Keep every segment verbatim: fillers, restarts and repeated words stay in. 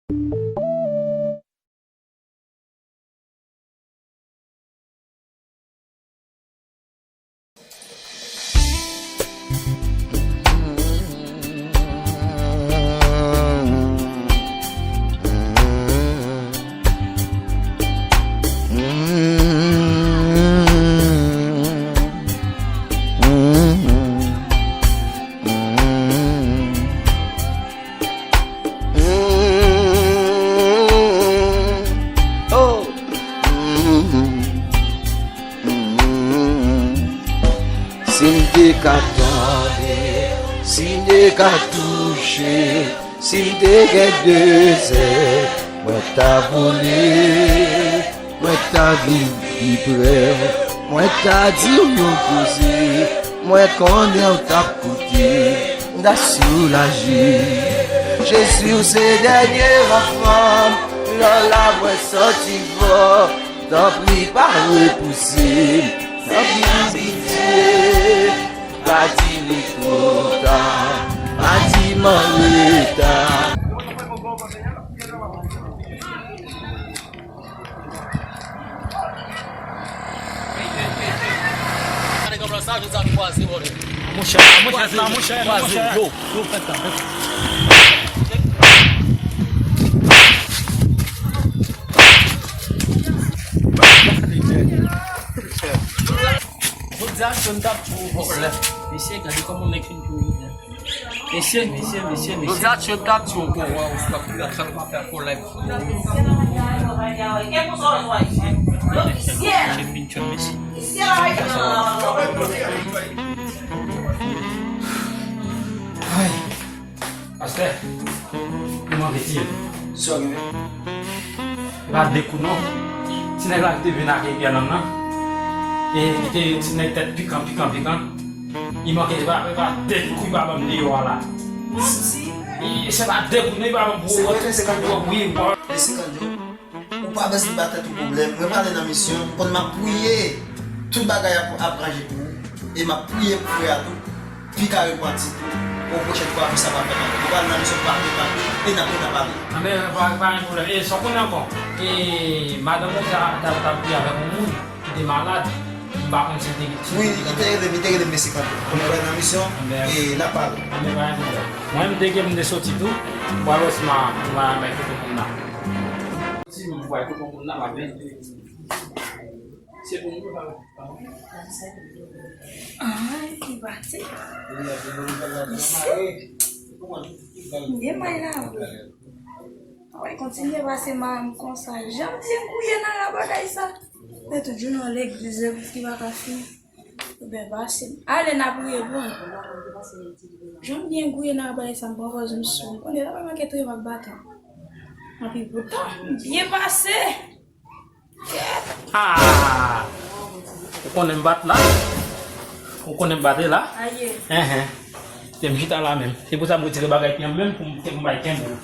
Si m te ka tande, si m te ka touche, si m te gen de zèl, mwen ta vole, mwen ta vin pi pre w, mwen ta di w yon koze, mwen konnen w t ap koute, m ta soulaje. Jezi, w se dènye ranfò m, lè w la mwen santi fò. Tanpri, pa repouse m. Tanpri, pitye. Pa di li twò ta. Pa di m anreta. Monchè, monchè, monchè, monchè. Yo, yo, fè sa, fè sa. Jodi a, John t ap tchou pwoblèm. Mesye, gade kòman nèg fin tchou jodi a. Mesye, mesye, mesye, mesye. Jodi a, John t ap tchou pwoblèm. Mesye fin tchou, mesye. Ay. Pastè, nou manke tiye m. Sa w gen? E pa de kou non. Ti nèg la ki te vin ak Elianan nan. E ki te ti nèg tèt pikan, pikan, pikan. Li manke, e pa, e pa de kou li pa ban m deyò a la. E se pa de kou non, li pa ban m pou. Se vre, se vre. Wi, wi. Ou pa bezwen ba tèt ou pwoblèm. Mwen prale nan misyon, m konn m ap priye. Tout bagay ap, ap ranje pou ou. E m ap priye pou frè a tou. Pi ka repanti tou. Pou pwochèn fwa, pou sa pa fèt ankò. Mwen prale nan misyon, m pa vle pale. E n ap, e n ap pale. Anben, pa, pa gen pwoblèm. E sa w konnen ankò? E madanm ou ta, ta, ta priye avèk yon moun ki te malad. M pa konn si l te gen. Wi, li te rele m, li te rele m mesye kanpe. Mwen prale nan misyon, e n ap pale. Anben, pa gen pwoblèm. Mwen, m te gen, m te soti tou. M pral wè si m a, m a, m a kote moun nan. Si m pral kote moun nan, m a vin. Se pou mwen pa. Ay, li pati. Isi. M gen may la. Ay, kontinye pase may konsa. Jan m byen gouye nan bagay sa. Men tout jounen yon legliz ki pa ka fini. Ebyen, pase. Ale, n a priye pou mwen. Jan m byen gouye nan bagay sa, m pran pòz m sou. M konnen la pa manke touye m ak baton. Anpi poutan, m byen pase. Ah! Ou konnen m bat la? Ou konnen m bat la? Aye. Enhen. Te m chita la menm. Se pou sa m retire bagay pye m menm pou m, pou m bay kenbe w.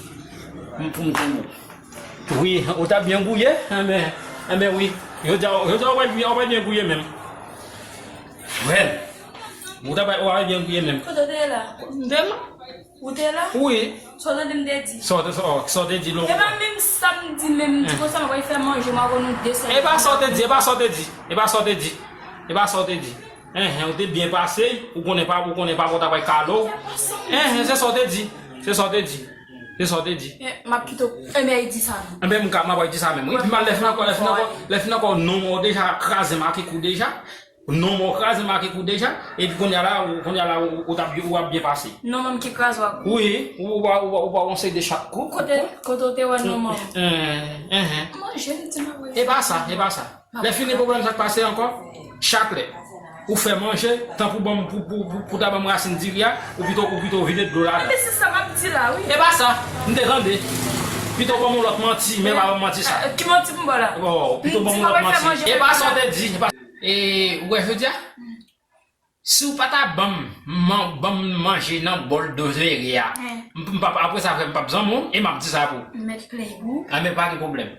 Pou m kenbe w. Wi, ou ta byen gouye? Enben, enben wi. Yo di a, yo di a, ou pa byen, ou pa byen gouye menm. Well, ou ta pa, ou pa byen gouye menm. Kote w te la? M te la? Ou te la? Wi. Sa w tande m te di? Sa w te, sa w, sa w te di lòt? E pa menm sa m di menm, m di konsa m ap fè manje, m a konn nou desann. E pa sa w te di, e pa sa w te di, e pa sa w te di. E pa sa w te di. Enhen, ou te byen pase, ou konnen pa, ou konnen pa pou ta bay kalo. Enhen, se sa w te di. Se sa w te di. Se sa w te di. Eh, m ap kite w. Enben, di sa menm. Enben, m ka, m ap di sa menm. Wi, pi mal lè fin ankò, lè fin ankò, lè fin ankò, non, ou deja kraze make kou deja. Non, ou kraze make kou deja. Epi kounye a la, ou, kounye a la, ou, ou t ap, ou ap byen pase. Non, menm ki kraze w ak kou. Wi, ou, ou, ou, ou, ou pa yon seri de chat kou. Kote, kote w te wè non, menm? Enhen. Manje, m di m ap wè. E pa sa, e pa sa. Lè fini pwoblèm sa k pase ankò, chak lè ou fè manje, tanpri ban m pou, pou, pou, pou ta ban m rasin diri a, ou pito, ou pito vide dlo ladan. Men se sa m ap di la, wi. E pa sa, m te tande. Pito ban m yon lòt manti, men pa ban m manti sa. Eh, ki manti pou m ba w la? Oh, pito ban m yon lòt manti. E pa sa w te di, e pa. E, ou wè jodi a? Si w pa ta ban m, man-, ban m manje nan bòl dozere a, m, m p ap, apre sa, frè m p ap zanmi w, e m ap di sa pou ou. Mèt play pou ou. Anben, pa gen pwoblèm.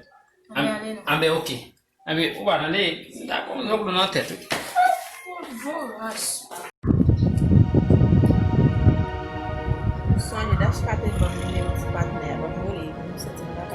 Anben, ale non. Anben, oke. Anben, ou pa tande, m ta konn yon dlo nan tèt ou. Voras. Sonje, Dashka te ban m nimewo ti patnè a, ban m rele, m santi m ta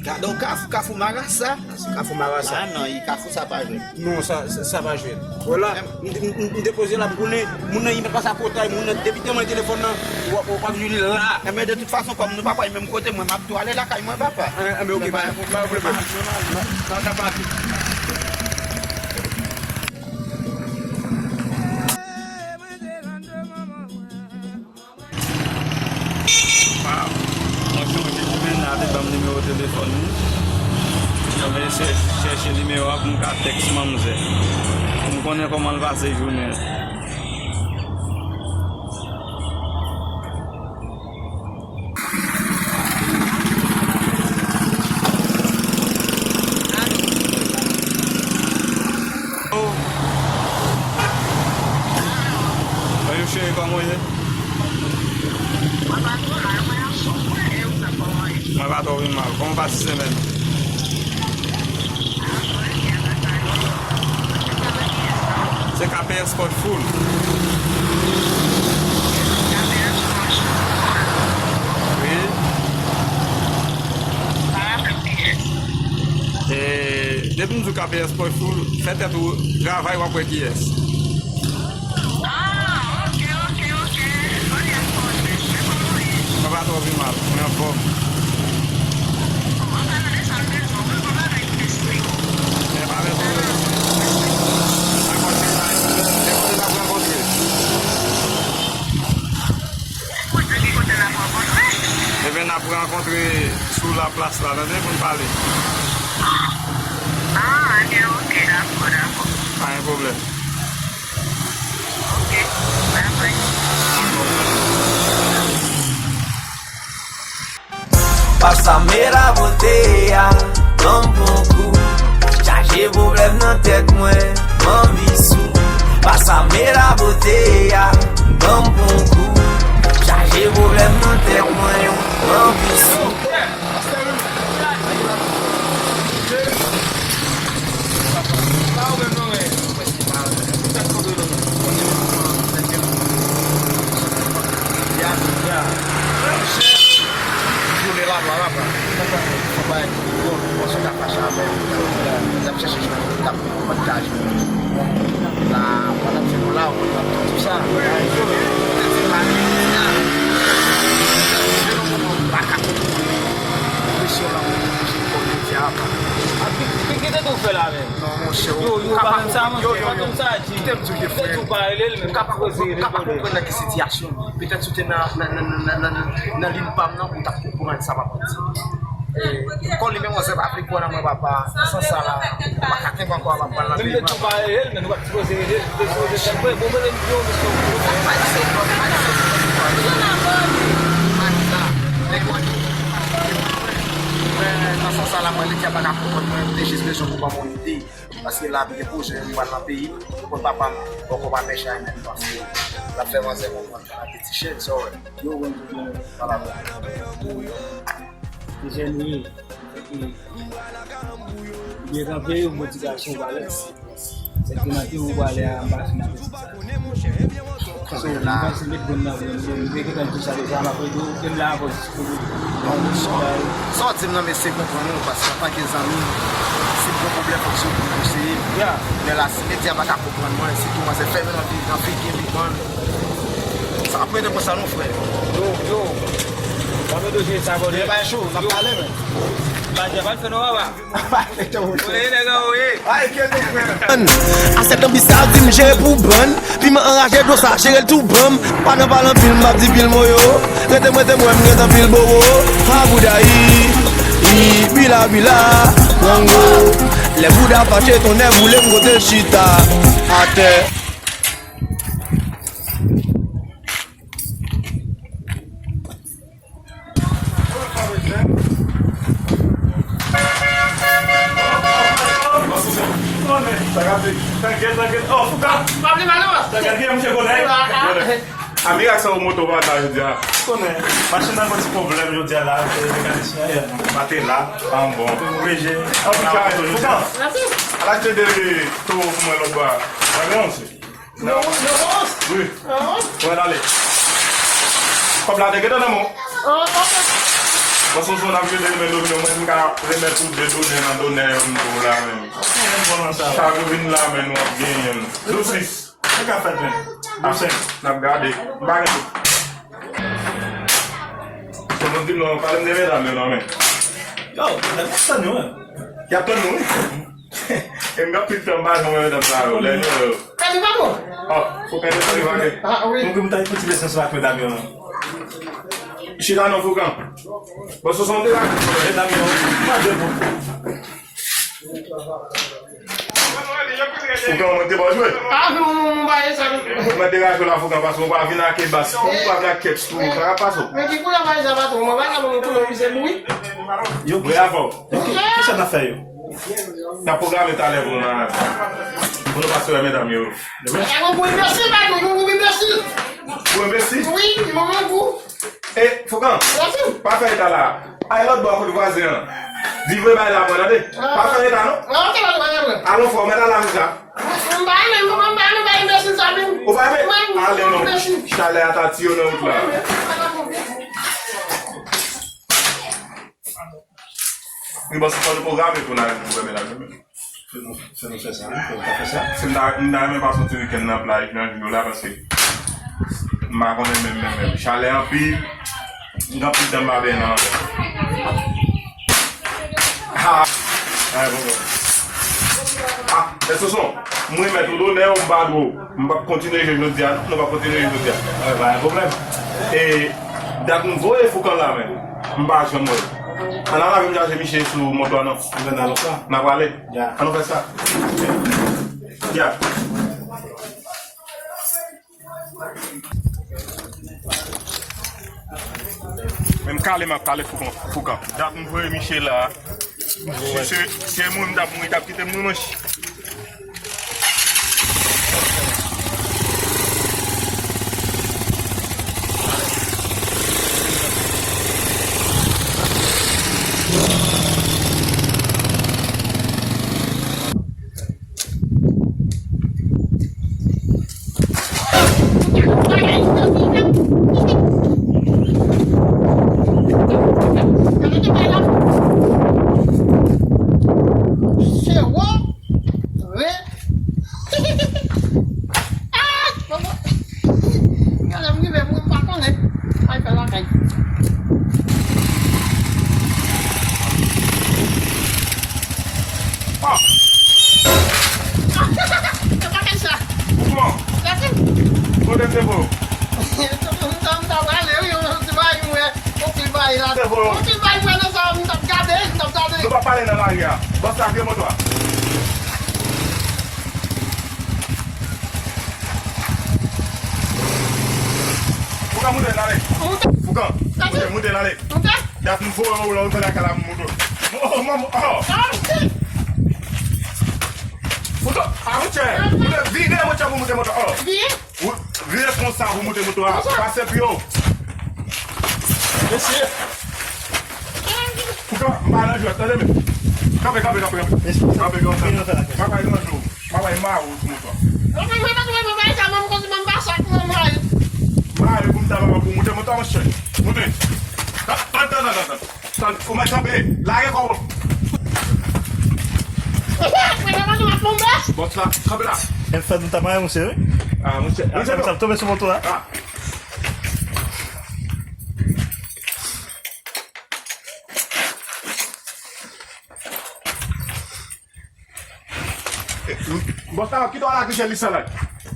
Gade yon kafou, kafou marasa. Kafou marasa. Ah non, e kafou sa pa jwenn. Non, sa, sa, sa pa jwenn. Vwala, m, m, m, m te poze la pou konnen, moun nan li mèt pase a pòtay, moun nan depi te mwen telefòn nan, w, w, w ap jwenn li la. Enben, de tout fason, kòm nou pa pral menm kote, mwen, m ap tou ale lakay mwen, papa. Enben, ok, pa, pa pwoblèm. Nan, nan, nan, nan, Waw. Mwen chonje ti Bèna te ban m nimewo telefòn li. Mwen eseye chèche nimewo a pou m ka tèks manmzè. Pou m konnen kòman l pase jounen l. Bonjou cheri, kòman w ye? Mwen pa twò mal, mwen ap soufri, e ou menm, kòman w ye? Mwen pa twò vin mal. Kòman w pase semèn? Se K P S Pòt Foul. Wi. E, depi m di w K P S Pòt Foul, fè tèt ou travay, w ap wè kiyès. Mwen pa twò pi mal, mwen anfòm. Rankontre sou laplas la, tande, pou n pale. Ah, ok, ok, dakò, dakò. Pa gen pwoblèm. Ok, bye bye. Dakò. Pasa mera bote a, ban m pran kou. Chaje pwoblèm nan tèt mwen, m anvi sou. Pasa mera bote a, ban m pran kou. Chaje pwoblèm nan tèt mwen, m anvi sou. Vyole lalwa la, pa. Fò bay bon, bon, sou ta fache avè l. L ap chèche jwenn, l ap konn ka jwenn. La, pandan ke nou la, ou konn ap tout sa. Te di pa gen medya. Gen yon moman ou pa ka konprann presyon la pou touche kò medya a, pa. A, ki, ki, ki te tou fè la menm? Non, monchè, yo, yo, pa menm sa, monchè, pa menm sa, Jim. Kite m di w, frè. Ou pa rele l menm, ou pa konprann nan ki sitiyasyon li. Petèt si w te nan, nan, nan liy pa m nan, ou t ap konprann sa m ap di. E, kò li menm, manzè pa vle kwè nan mwen, papa. Nan sans sa la, m pa ka kenbe ankò, m ap pran l nan peyi mwen. Menm lè tou pa rele l, men nou pa t sipoze rele l, nou te sipoze fè l kwè. Bon, mwen menm, yo, misye. Men, nan sans sa la, mwen, medya pa ka konprann mwen, m te jis bezwen pou ban m yon ide. Paske la, m gen pwojè, m pral nan peyi m, pou papa m, poko pa pè chay menm, paske l ap fè manzè konprann. Ti chèn, sa w wè. Yo, wè, yo, wè, pale avè m. Se jèn ou ye. Epi, byen kanpe, yon motivasyon, valè. Se ke nan pi ou pale a, m pa fin apetit sa. So, m panse met bon nan bon, m te gentan di sa deja, m ap rete, m la ankò jis pou sa w di m nan, mesye, konprann ou, paske antanke zanmi, si m gen pwoblèm, fòk se ou pou m konseye. Lè la, si medya pa ka konprann mwen, sitou manzè fèmen nan vi, nan figi m, li pran. Sa ap rete konsa non, frè. Yo, yo. Mwen mete w sou sa, bòdè. Bay cho, n ap pale, men. Bay cho, pa fè non, papa. Mwen nèg an ou ye. Ay, kèt, frè. Asèt anbi sa, di m je pou bann. Piman anraje, dlo sa, jere l tou ban m. Pa nan pale anpil, m p ap di pil mo yo. Rete m, rete m wè m gen anpil bobo. Ha bouda, i, i, bila, bila, wango. Lè bouda fache, tonnè boule m kote l chita. Atè. Sa k ap di? Trankil, trankil. Oh, Foukan! Pa vle mal non. Trankil, ki yon misye konnen? Konnen. A mirak sa ou moto pa ta jodi a. Konnen. Machin nan gon ti pwoblèm jodi a la, mekanisyen yè. Pa te la, pa bon. Oblije. An tou ka, Foukan, al achte de towo pou mwen lòt bò a. Pa gen yon ti. Non, non, non. Wi. Mwen ale. Kòb la te gentan nan men w. Bon, Sonson, n ap jwenn remèd domino, mwen m ka remèt ou de donè nan donè m pou la menm. Chak ou vin la, men nou ap genyen. Dousis. Sa ka fèt menm. Dousen. N ap gade. M pa gen tout. Sonson di m non, pale m de medam yo non, men. Yo, medam yo tann yo, men. Y ap tann nou, wi. E m gen anpil tan m pa jwenn medam sa yo. Lè yo, yo. Kadi pa bon? Oh, Foukan te saliv ake. Ah, wi. Mwen gen m ta ekouti lesans la ak medam yo non. Chita non, Foukan. Bon, Sonson te la. Medam yo, pa de bon. Foukan, mwen te ba w jwe. Ah, non, non, non, ba e sa non. Mwen te raje la, Foukan, paske w pa vin ake bas tou, w pa vin ak kèps tou, sa ka pase w. Men ki koulè ba e sa, patwon? Mwen pa ka ban mwen koulè, wi, se mouri. Yo, ki sa? Bravo. Ki, ki sa n ap fè yo? N ap pwograme talè pou nou, pou nou pase wè medam yo. Demen? Yon gwo enbesil, pa yon gwo enbesil. Gwo enbesil? Wi, manman gou. E, Foukan, pa fè eta la. Ay lòt bò kote vwazen an. Di vre bay la mwen, tande. Pa fè eta, non. Alon fò, mèt al la deja. Ou pa renmen? Ale non. Chalè a ta tiye w nan wout la. Wi, bon, se fò nou pwograme pou n al pou wè medam yo menm. Fò nou, fò nou fè sa, wi, fò nou ta fè sa. Si m ta, m ta renmen pase yon ti wikenn nan plaj nan jou yo la, paske m pa konnen menm, menm, menm. Chalè anpil, m gen anpil tan m pa benyen nan lanmè. Ha! Ay, bon, bon. Ah, men Sonson, m remèt ou donè, m pa dwe. M p ap kontinye jwe jodi a, non, nou p ap kontinye jwe jodi a. Wi, pa gen pwoblèm. E, Dat m voye Foukan la, men m pa janm wè l. Ann al avè m chache misye sou moto a non. Ann al la. N a prale. Ya. Ann nou fè sa. Ya. Men m kale, m ap kale Foukan, Foukan. Dat m voye misye la. Si se, se moun m t ap mouri, t ap kite m wi, manch. Gade, m rive, m pa konnen. Ay, fè lakay. Oh! Se pa kay sa. Bon. Kote m te voye w? M t ap, m t ap prale, wi, yon ti bagay, mwen. Yon pil bagay la. Te voye w. Yon pil bagay, mwen, nan sa, m t ap gade, m t ap gade. Nou pa pale nan lari a. Bòs la, vye moto a. Foukan, moute l ale. Foukan, moute, moute l ale. Dat m voye w la, ou fè lakay la, m moute. Oh, manman, oh. Foukan, a, monchè. Moute, vire, monchè, pou moute moto, oh. Vire? Wi, vire konsa pou moute moto a. Pase pi wo. Mesye. Foukan, m pa nan jwèt, tande men. Kanpe, kanpe, kanpe, kanpe. Kanpe, kanpe. M ap bay manje w. M ap bay mare w sou moto a. Mare pou m ta papa pou moute moto a, monchè. Moute. Tan, tan, tan, tan, tan. Tan, ou mèt kanpe. Lage kò w. Bòs la, kanpe la. Èl fè nou ta mare, monchè, wi. Ah, monchè. Monchè, sa tonbe sou moto a. Ah. Bon, sa, kite w la ki jèn li san laj.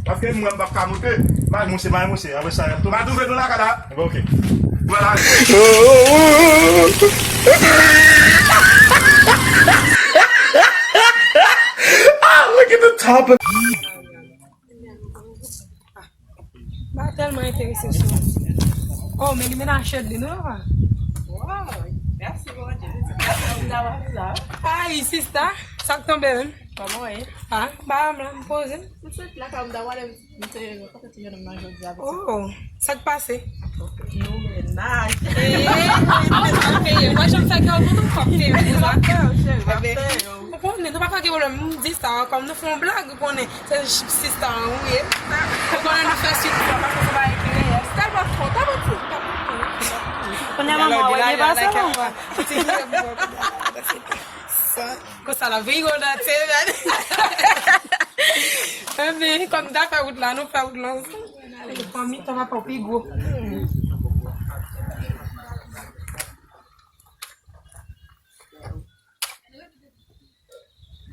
Paske mwen, m p ap ka moute. Mare, monchè, mare, monchè. Apre sa, y ap tou. M a twouve nou lakay la. Bon, ok. Vwala. Ah, look at the top of M pa tèlman enterese sou. Oh, men li mennen a Shirley, non, papa? Wow, mèsi, Bondye. Mèsi, m ta wè la. Ay, sista, sa k tonbe menm? Kòman w ye? Ah, m pa menm la, m poze. M sot lakay, m ta wè, m te rankontre ti jennonm nan jodi a. Oh, sa k pase? Nou mennaj. Eh, ok, mwen, jan m fè kè w kontan, fòk te. Ou konnen, nou pa ka gen pwoblèm, m di sa, kòm nou fè yon blag, ou konnen. Se sista an ou ye. Ou konnen nou fè swit sa, paske se bagay ki reyèl. Tèlman fò, tèlman fò. Kounye a manman wè gen pase non. Konsa la, we go that seven. Enben, kòm ta fè wout la, nou fè wout la ansanm. Fanmi, tan pa pi gwo.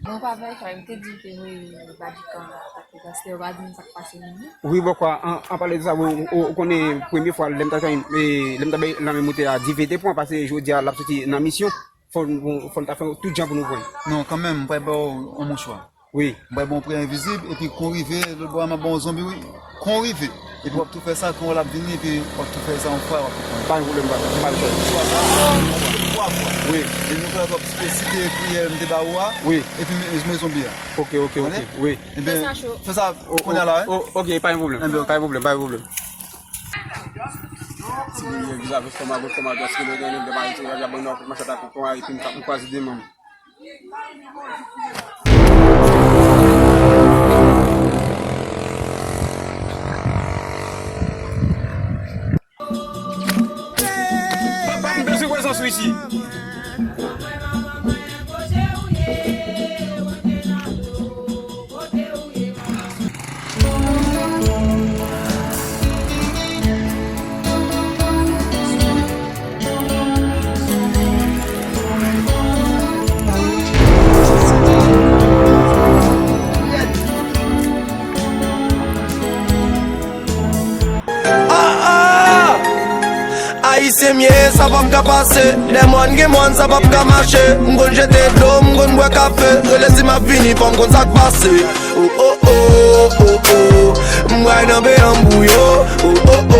Non, pa vre, frè, m te di w te voye Badikan atake, paske ou pa di m sa k pase menm, non. Wi, bòkò, an, an pale de sa, ou, ou, ou konnen premye fwa, lè m ta jwenn, e, lè m ta bay lanmen moute a, Dive te pran, paske jodi a, l ap soti nan misyon, fò n, fò n ta fè tout jan pou nou pran l. Non, kanmenm, m pral ba w yon mouchwa. Wi. M bay bon prè envizib, epi kon rive, lòt bò a m ap ba w zonbi, wi. Kon rive. Epi w ap tou fè sa, kon w ap vini, epi w ap tou fè sa yon fwa, w ap tou pran. Pa gen pwoblèm, pa, pa gen pwoblèm. Twa fwa. Twa fwa. Wi. Epi nou fè w ap site priyè m te ba ou a. Wi. Epi men, men zonbi a. Ok, ok, ok. Wi. Ebyen, fè sa kounye a la, wi. O, ok, pa gen pwoblèm. Ebyen, ok. Pa gen pwoblèm, pa gen pwoblèm. Ti vizaj estoma, estoma, dwat, ki lè gen nèg de Ayiti, y ap ban nou manchèt ak pon, epi m kwaze de manm. Papa, m bezwen prezans ou isi. Ah, ah! I M ye, sa p ap ka pase. Dèmòn gen mòn, sa p ap ka mache. M konn jete dlo, m konn bwè kafe. Rele si m ap vini, fò m konn sa k pase. Oh, oh, oh, oh, oh. M bwè nan pe an bouyo. Oh, oh, oh,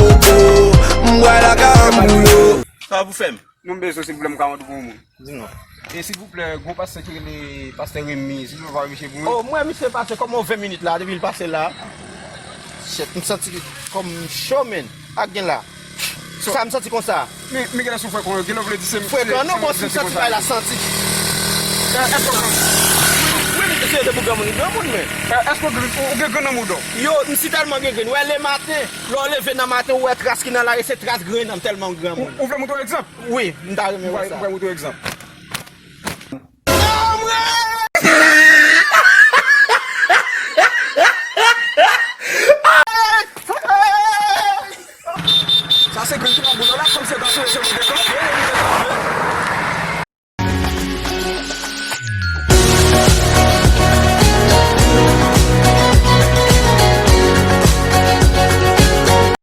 oh, oh. M bwè lakay an bouyo. Sa pou fè m? Non, m bezwen, silvouplè, m ka mande pou yon moun. Di non. E silvouplè, gwo pastè ki rele pastè Remy, silvouplè, pa misye pou mwen. Oh, mwen, misye pase kòman ven minit la, depi l pase la. Shit, m santi kòm m cho, man. Ak gen la. Sa m santi konsa. Men, men gen lè sou frekan, gen lè w vle di se m. Frekan, non, bon, si m santi bay la santi. Eh, èske w gran? Wi, wi, misye, se pou granmoun, granmoun, men. Eh, èske w gen, ou gen grenn nan mouda w? Yo, m si tèlman gen grenn. Wè, lematen, lè w leve nan maten, ou wè tras ki nan lari, se tras grenn nan m tèlman m granmoun. Ou, ou vle montre w egzanp? Wi, m ta renmen wè sa. M pral montre w egzanp. Sa se grenn ki nan boul la, kòm se dan sou se mouda.